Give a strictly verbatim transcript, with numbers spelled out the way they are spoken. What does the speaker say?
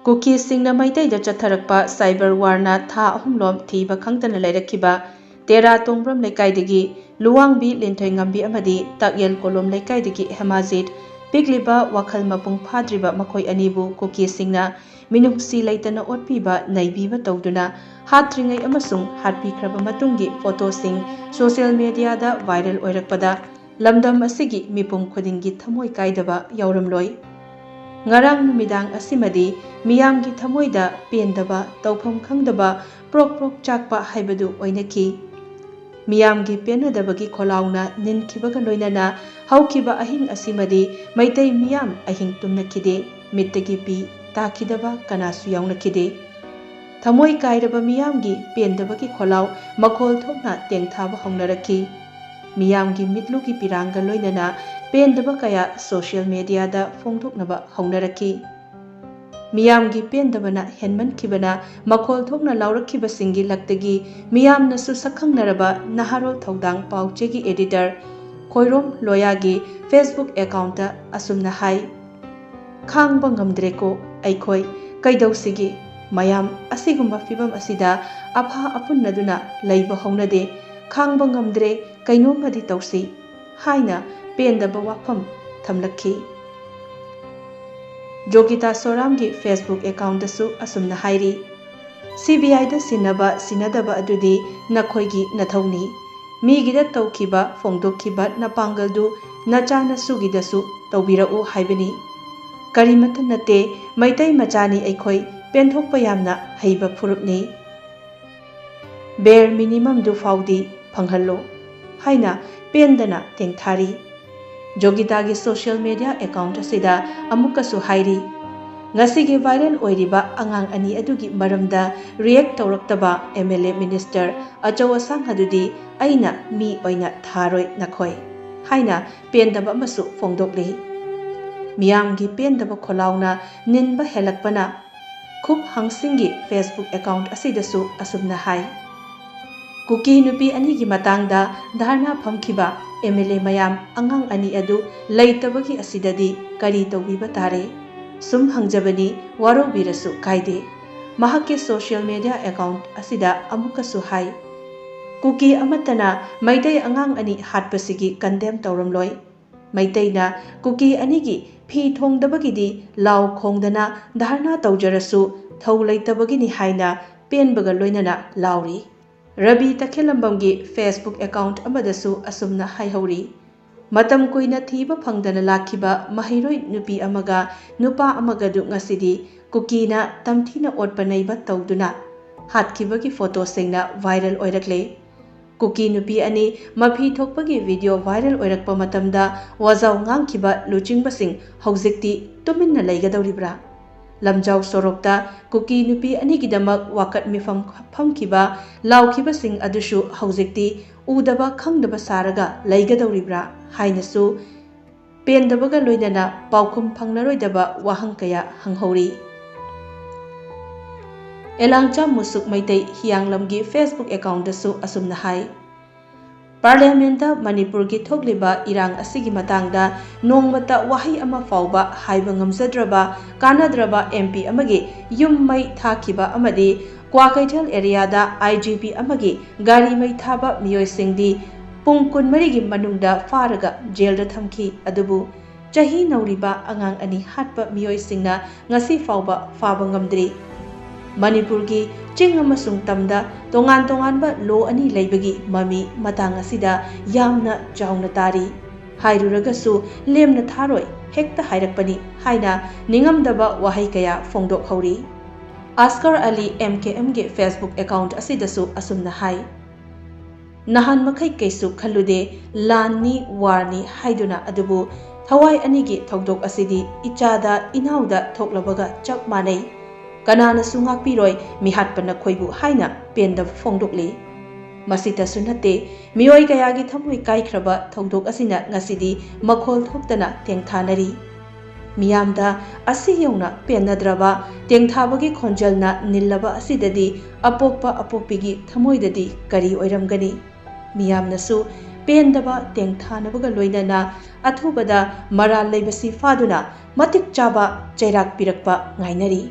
ꯀꯨꯀꯤꯁꯤꯡꯅ ꯃꯩꯇꯩꯗ ꯆꯠꯊꯔꯛꯄ cyber warꯅ ꯊꯥ ꯑꯍꯨꯝꯂꯣꯝ ꯊꯤꯕ ꯈꯪꯗꯅ ꯂꯩꯔꯛꯈꯤꯕ ꯇꯦꯔꯥ ꯇꯣꯡꯕ꯭ꯔꯝ ꯂꯩꯀꯥꯏꯗꯒꯤ ꯂꯨꯋꯥꯡꯕꯤ ꯂꯤꯟꯊꯣꯏꯉꯝꯕꯤ ꯑꯃꯗꯤ ꯇꯥꯛꯌꯦꯜ ꯀꯣꯂꯣꯝ ꯂꯩꯀꯥꯏꯗꯒꯤ ꯍꯦꯃꯥꯖꯤꯠ ꯄꯤꯛꯂꯤꯕ ꯋꯥꯈꯜ ꯃꯄꯨꯡ ꯐꯥꯗ꯭ꯔꯤꯕ ꯃꯈꯣꯏ ꯑꯅꯤꯕꯨ ꯀꯨꯀꯤꯁꯤꯡꯅ ꯃꯤꯅꯨꯡꯁꯤ ꯂꯩꯇꯅ ꯑꯣꯠꯄꯤꯕ, ꯅꯩꯕꯤꯕ ꯇꯧꯗꯨꯅ ꯍꯥꯠꯇ꯭ꯔꯤꯉꯩ ꯑꯃꯁꯨꯡ ꯍꯥꯠꯄꯤꯈ꯭ꯔꯕ ꯃꯇꯨꯡꯒꯤ ꯐꯣꯇꯣꯁꯤꯡ social mediaꯗ viral ꯑꯣꯏꯔꯛꯄꯗ ꯂꯝꯗꯝ ꯑꯁꯤꯒꯤ ꯃꯤꯄꯨꯝ ꯈꯨꯗꯤꯡꯒꯤ ꯊꯃꯣꯏ ꯀꯥꯏꯗꯕ ꯌꯥꯎꯔꯝꯂꯣꯏ꯫ ꯉꯔꯥꯡ ꯅꯨꯃꯤꯗꯥꯡ ꯑꯁꯤꯃꯗꯤ ꯃꯤꯌꯥꯝꯒꯤ ꯊꯃꯣꯏꯗ ꯄꯦꯟꯗꯕ, ꯇꯧꯐꯝ ꯈꯪꯗꯕ, ꯄ꯭ꯔꯣꯛ ꯄ꯭ꯔꯣꯛ ꯆꯥꯛꯄ ꯍꯥꯏꯕꯗꯨ ꯑꯣꯏꯅꯈꯤ꯫ ꯃꯤꯌꯥꯝꯒꯤ ꯄꯦꯟꯅꯗꯕꯒꯤ ꯈꯣꯜꯂꯥꯎꯅ ꯅꯤꯟꯈꯤꯕꯒ ꯂꯣꯏꯅꯅ ꯍꯧꯈꯤꯕ ꯑꯍꯤꯡ ꯑꯁꯤꯃꯗꯤ ꯃꯩꯇꯩ ꯃꯤꯌꯥꯝ ꯑꯍꯤꯡ ꯇꯨꯝꯅꯈꯤꯗꯦ, ꯃꯤꯠꯇꯒꯤ ꯄꯤ ꯇꯥꯈꯤꯗꯕ ꯀꯅꯥꯁꯨ ꯌꯥꯎꯅꯈꯤꯗꯦ꯫ ꯊꯃꯣꯏ ꯀꯥꯏꯔꯕ ꯃꯤꯌꯥꯝꯒꯤ ꯄꯦꯟꯗꯕꯒꯤ ꯈꯣꯜꯂꯥꯎ ꯃꯈꯣꯜ ꯊꯣꯛꯅ ꯇꯦꯡꯊꯥꯕ ꯍꯧꯅꯔꯛꯈꯤ꯫ ꯃꯤꯌꯥꯝꯒꯤ ꯃꯤꯠꯂꯨꯒꯤ ꯄꯤꯔꯥꯡꯒ ꯂꯣꯏꯅꯅ ꯄꯦꯟꯗꯕ ꯀꯌꯥ social mediaꯗ ꯐꯣꯡꯗꯣꯛꯅꯕ ꯍꯧꯅꯔꯛꯈꯤ꯫ ꯃꯤꯌꯥꯝꯒꯤ ꯄꯦꯟꯗꯕꯅ ꯍꯦꯟꯃꯟꯈꯤꯕꯅ ꯃꯈꯣꯜ ꯊꯣꯛꯅ ꯂꯥꯎꯔꯛꯈꯤꯕꯁꯤꯡꯒꯤ ꯂꯛꯇꯒꯤ ꯃꯤꯌꯥꯝꯅꯁꯨ ꯁꯛꯈꯪꯅꯔꯕ ꯅꯍꯥꯔꯣꯜ ꯊꯧꯗꯥꯡ ꯄꯥꯎꯆꯦꯒꯤ editor ꯈꯣꯏꯔꯣꯝ ꯂꯣꯌꯥꯒꯤ Facebook accountꯇ ꯑꯁꯨꯝꯅ ꯍꯥꯏ, "ꯈꯥꯡꯕ ꯉꯝꯗ꯭ꯔꯦꯀꯣ ꯑꯩꯈꯣꯏ, ꯀꯩꯗꯧꯁꯤꯒꯦ? ꯃꯌꯥꯝ ꯑꯁꯤꯒꯨꯝꯕ ꯐꯤꯕꯝ ꯑꯁꯤꯗ ꯑꯐꯥ ꯑꯄꯨꯟꯅꯗꯨꯅ ꯂꯩꯕ ꯍꯧꯅꯗꯦ꯫ ꯈꯥꯡꯕ ꯉꯝꯗ꯭ꯔꯦ, ꯀꯩꯅꯣꯝꯃꯗꯤ ꯇꯧꯁꯤ" ꯍꯥꯏꯅ ꯄꯦꯟꯗꯕ ꯋꯥꯐꯝ ꯊꯝꯂꯛꯈꯤ꯫ ꯖꯣꯒꯤꯇꯥ ꯁꯣꯔꯥꯝꯒꯤ Facebook accountꯇꯁꯨ ꯑꯁꯨꯝꯅ ꯍꯥꯏꯔꯤ, "CBIꯗ ꯁꯤꯟꯅꯕ ꯁꯤꯟꯅꯗꯕ ꯑꯗꯨꯗꯤ ꯅꯈꯣꯏꯒꯤ ꯅꯊꯧꯅꯤ꯫ ꯃꯤꯒꯤꯗ ꯇꯧꯈꯤꯕ, ꯐꯣꯡꯗꯣꯛꯈꯤꯕ ꯅꯄꯥꯡꯒꯜꯗꯨ ꯅꯆꯥ ꯅꯁꯨꯒꯤꯗꯁꯨ ꯇꯧꯕꯤꯔꯛꯎ ꯍꯥꯏꯕꯅꯤ꯫ ꯀꯔꯤꯃꯠꯇ ꯅꯠꯇꯦ, ꯃꯩꯇꯩ ꯃꯆꯥꯅꯤ ꯑꯩꯈꯣꯏ, ꯄꯦꯟꯊꯣꯛꯄ ꯌꯥꯝꯅ ꯍꯩꯕ ꯐꯨꯔꯨꯞꯅꯤ꯫ Bare minimumꯗꯨ ꯐꯥꯎꯗꯤ ꯐꯪꯍꯜꯂꯨ" ꯍꯥꯏꯅ ꯄꯦꯟꯗꯅ ꯇꯦꯡꯊꯥꯔꯤ꯫ ꯖꯣꯒꯤꯇꯥꯒꯤ social media account ꯑꯁꯤꯗ ꯑꯃꯨꯛꯀꯁꯨ ꯍꯥꯏꯔꯤ, "ꯉꯁꯤꯒꯤ viral ꯑꯣꯏꯔꯤꯕ ꯑꯉꯥꯡ ꯑꯅꯤ ꯑꯗꯨꯒꯤ ꯃꯔꯝꯗ react ꯇꯧꯔꯛꯇꯕ MLA minister ꯑꯆꯧ ꯑꯁꯥꯡ ꯑꯗꯨꯗꯤ ꯑꯩꯅ ꯃꯤ ꯑꯣꯏꯅ ꯊꯥꯔꯣꯏ ꯅꯈꯣꯏ" ꯍꯥꯏꯅ ꯄꯦꯟꯗꯕ ꯑꯃꯁꯨ ꯐꯣꯡꯗꯣꯛꯂꯤ꯫ ꯃꯤꯌꯥꯝꯒꯤ ꯄꯦꯟꯗꯕ ꯈꯣꯜꯂꯥꯎꯅ ꯅꯤꯟꯕ ꯍꯦꯜꯂꯛꯄꯅ ꯈꯨꯞ ꯍꯪꯁꯤꯡꯒꯤ Facebook account ꯑꯁꯤꯗꯁꯨ ꯑꯁꯨꯝꯅ ꯍꯥꯏ, ꯀꯨꯀꯤ ꯅꯨꯄꯤ ꯑꯅꯤꯒꯤ ꯃꯇꯥꯡꯗ ꯙꯔꯅꯥ ꯐꯝꯈꯤꯕ MLA ꯃꯌꯥꯝ, ꯑꯉꯥꯡ ꯑꯅꯤ ꯑꯗꯨ ꯂꯩꯇꯕꯒꯤ ꯑꯁꯤꯗꯗꯤ ꯀꯔꯤ ꯇꯧꯕꯤꯕ ꯇꯥꯔꯦ? ꯁꯨꯝ ꯍꯪꯖꯕꯅꯤ, ꯋꯥꯔꯧꯕꯤꯔꯁꯨ ꯀꯥꯏꯗꯦ꯫ ꯃꯍꯥꯛꯀꯤ social media account ꯑꯁꯤꯗ ꯑꯃꯨꯛꯀꯁꯨ ꯍꯥꯏ, ꯀꯨꯀꯤ ꯑꯃꯠꯇꯅ ꯃꯩꯇꯩ ꯑꯉꯥꯡ ꯑꯅꯤ ꯍꯥꯠꯄꯁꯤꯒꯤ condemn ꯇꯧꯔꯝꯂꯣꯏ꯫ ꯃꯩꯇꯩꯅ ꯀꯨꯀꯤ ꯑꯅꯤꯒꯤ ꯐꯤ ꯊꯣꯡꯗꯕꯒꯤꯗꯤ ꯂꯥꯎ ꯈꯣꯡꯗꯅ ꯙꯔꯅꯥ ꯇꯧꯖꯔꯁꯨ ꯊꯧ ꯂꯩꯇꯕꯒꯤꯅꯤ ꯍꯥꯏꯅ ꯄꯦꯟꯕꯒ ꯂꯣꯏꯅꯅ ꯂꯥꯎꯔꯤ꯫ ꯔꯕꯤ ꯇꯈꯦꯂꯝꯕꯝꯒꯤ Facebook account ꯑꯃꯗꯁꯨ ꯑꯁꯨꯝꯅ ꯍꯥꯏꯍꯧꯔꯤ, ꯃꯇꯝ ꯀꯨꯏꯅ ꯊꯤꯕ ꯐꯪꯗꯅ ꯂꯥꯛꯈꯤꯕ ꯃꯍꯩꯔꯣꯏ ꯅꯨꯄꯤ ꯑꯃꯒ ꯅꯨꯄꯥ ꯑꯃꯒꯗꯨ ꯉꯁꯤꯗꯤ ꯀꯨꯀꯤꯅ ꯇꯝꯊꯤꯅ ꯑꯣꯠꯄ ꯅꯩꯕ ꯇꯧꯗꯨꯅ ꯍꯥꯠꯈꯤꯕꯒꯤ photoꯁꯤꯡꯅ viral ꯑꯣꯏꯔꯛꯂꯦ꯫ ꯀꯨꯀꯤ ꯅꯨꯄꯤ ꯑꯅꯤ ꯃꯐꯤ ꯊꯣꯛꯄꯒꯤ video viral ꯑꯣꯏꯔꯛꯄ ꯃꯇꯝꯗ ꯋꯥꯖꯥꯎ ꯉꯥꯡꯈꯤꯕ ꯂꯨꯆꯤꯡꯕꯁꯤꯡ ꯍꯧꯖꯤꯛꯇꯤ ꯇꯨꯃꯤꯟꯅ ꯂꯩꯒꯗꯧꯔꯤꯕ꯭ꯔꯥ? ꯂꯝꯖꯥꯎ ꯁꯣꯔꯣꯛꯇ ꯀꯨꯀꯤ ꯅꯨꯄꯤ ꯑꯅꯤꯒꯤꯗꯃꯛ ꯋꯥꯀꯠ ꯃꯤꯐꯝ ꯐꯝꯈꯤꯕ ꯂꯥꯎꯈꯤꯕꯁꯤꯡ ꯑꯗꯨꯁꯨ ꯍꯧꯖꯤꯛꯇꯤ ꯎꯗꯕ ꯈꯪꯗꯕ ꯁꯥꯔꯒ ꯂꯩꯒꯗꯧꯔꯤꯕ꯭ꯔꯥ ꯍꯥꯏꯅꯁꯨ ꯄꯦꯟꯗꯕꯒ ꯂꯣꯏꯅꯅ ꯄꯥꯎꯈꯨꯝ ꯐꯪꯂꯔꯣꯏꯗꯕ ꯋꯥꯍꯪ ꯀꯌꯥ ꯍꯪꯍꯧꯔꯤ꯫ ꯑꯦꯂꯥꯡꯆꯥ ꯃꯨꯁꯨꯛ ꯃꯩꯇꯩ ꯍꯤꯌꯥꯡꯂꯝꯒꯤ Facebook accountꯗꯁꯨ ꯑꯁꯨꯝꯅ ꯍꯥꯏ, Parliamentꯇ ꯃꯅꯤꯄꯨꯔꯒꯤ ꯊꯣꯛꯂꯤꯕ ꯏꯔꯥꯡ ꯑꯁꯤꯒꯤ ꯃꯇꯥꯡꯗ ꯅꯣꯡꯃꯇ ꯋꯥꯍꯩ ꯑꯃ ꯐꯥꯎꯕ ꯍꯥꯏꯕ ꯉꯝꯖꯗ꯭ꯔꯕ, ꯀꯥꯟꯅꯗ꯭ꯔꯕ MP ꯑꯃꯒꯤ ꯌꯨꯝ ꯃꯩ ꯊꯥꯈꯤꯕ ꯑꯃꯗꯤ ꯀ꯭ꯋꯥꯀꯩꯊꯦꯜ areaꯗ IGP ꯑꯃꯒꯤ ꯒꯥꯔꯤ ꯃꯩ ꯊꯥꯕ ꯃꯤꯑꯣꯏꯁꯤꯡꯗꯤ ꯄꯨꯡ ꯀꯨꯟꯃꯔꯤꯒꯤ ꯃꯅꯨꯡꯗ ꯐꯥꯔꯒ jailꯗ ꯊꯝꯈꯤ꯫ ꯑꯗꯨꯕꯨ ꯆꯍꯤ ꯅꯧꯔꯤꯕ ꯑꯉꯥꯡ ꯑꯅꯤ ꯍꯥꯠꯄ ꯃꯤꯑꯣꯏꯁꯤꯡꯅ ꯉꯁꯤ ꯐꯥꯎꯕ ꯐꯥꯕ ꯉꯝꯗ꯭ꯔꯤ꯫ ꯃꯅꯤꯄꯨꯔꯒꯤ ꯆꯤꯡ ꯑꯃꯁꯨꯡ ꯇꯝꯗ ꯇꯣꯉꯥꯟ ꯇꯣꯉꯥꯟꯕ law ꯑꯅꯤ ꯂꯩꯕꯒꯤ ꯃꯃꯤ ꯃꯇꯥꯡ ꯑꯁꯤꯗ ꯌꯥꯝꯅ ꯆꯥꯎꯅ ꯇꯥꯔꯤ꯫ ꯍꯥꯏꯔꯨꯔꯒꯁꯨ ꯂꯦꯝꯅ ꯊꯥꯔꯣꯏ, ꯍꯦꯛꯇ ꯍꯥꯏꯔꯛꯄꯅꯤ ꯍꯥꯏꯅ ꯅꯤꯡꯉꯝꯗꯕ ꯋꯥꯍꯩ ꯀꯌꯥ ꯐꯣꯡꯗꯣꯛꯍꯧꯔꯤ꯫ ꯑꯁꯀꯔ ꯑꯂꯤ MKMꯒꯤ Facebook account ꯑꯁꯤꯗꯁꯨ ꯑꯁꯨꯝꯅ ꯍꯥꯏ, ꯅꯍꯥꯟ ꯃꯈꯩ ꯀꯩꯁꯨ ꯈꯜꯂꯨꯗꯦ, ꯂꯥꯟꯅꯤ, warꯅꯤ ꯍꯥꯏꯗꯨꯅ, ꯑꯗꯨꯕꯨ ꯊꯋꯥꯏ ꯑꯅꯤꯒꯤ ꯊꯧꯗꯣꯛ ꯑꯁꯤꯗꯤ ꯏꯆꯥꯗ ꯏꯅꯥꯎꯗ ꯊꯣꯛꯂꯕꯒ ꯆꯞ ꯃꯥꯟꯅꯩ꯫ ꯀꯅꯥꯅꯁꯨ ꯉꯥꯛꯄꯤꯔꯣꯏ ꯃꯤꯍꯥꯠꯄ ꯅꯈꯣꯏꯕꯨ ꯍꯥꯏꯅ ꯄꯦꯟꯗꯕ ꯐꯣꯡꯗꯣꯛꯂꯤ꯫ ꯃꯁꯤꯇꯁꯨ ꯅꯠꯇꯦ, ꯃꯤꯑꯣꯏ ꯀꯌꯥꯒꯤ ꯊꯃꯣꯏ ꯀꯥꯏꯈ꯭ꯔꯕ ꯊꯧꯗꯣꯛ ꯑꯁꯤꯅ ꯉꯁꯤꯗꯤ ꯃꯈꯣꯜ ꯊꯣꯛꯇꯅ ꯇꯦꯡꯊꯥꯅꯔꯤ꯫ ꯃꯤꯌꯥꯝꯗ ꯑꯁꯤ ꯌꯧꯅ ꯄꯦꯟꯅꯗ꯭ꯔꯕ ꯇꯦꯡꯊꯥꯕꯒꯤ ꯈꯣꯟꯖꯦꯜꯅ ꯅꯤꯜꯂꯕ ꯑꯁꯤꯗꯗꯤ ꯑꯄꯣꯛꯄ ꯑꯄꯣꯛꯄꯤꯒꯤ ꯊꯃꯣꯏꯗꯗꯤ ꯀꯔꯤ ꯑꯣꯏꯔꯝꯒꯅꯤ? ꯃꯤꯌꯥꯝꯅꯁꯨ ꯄꯦꯟꯗꯕ ꯇꯦꯡꯊꯥꯅꯕꯒ ꯂꯣꯏꯅꯅ ꯑꯊꯨꯕꯗ ꯃꯔꯥꯜ ꯂꯩꯕꯁꯤ ꯐꯥꯗꯨꯅ ꯃꯇꯤꯛ ꯆꯥꯕ ꯆꯩꯔꯥꯛ ꯄꯤꯔꯛꯄ ꯉꯥꯏꯅꯔꯤ꯫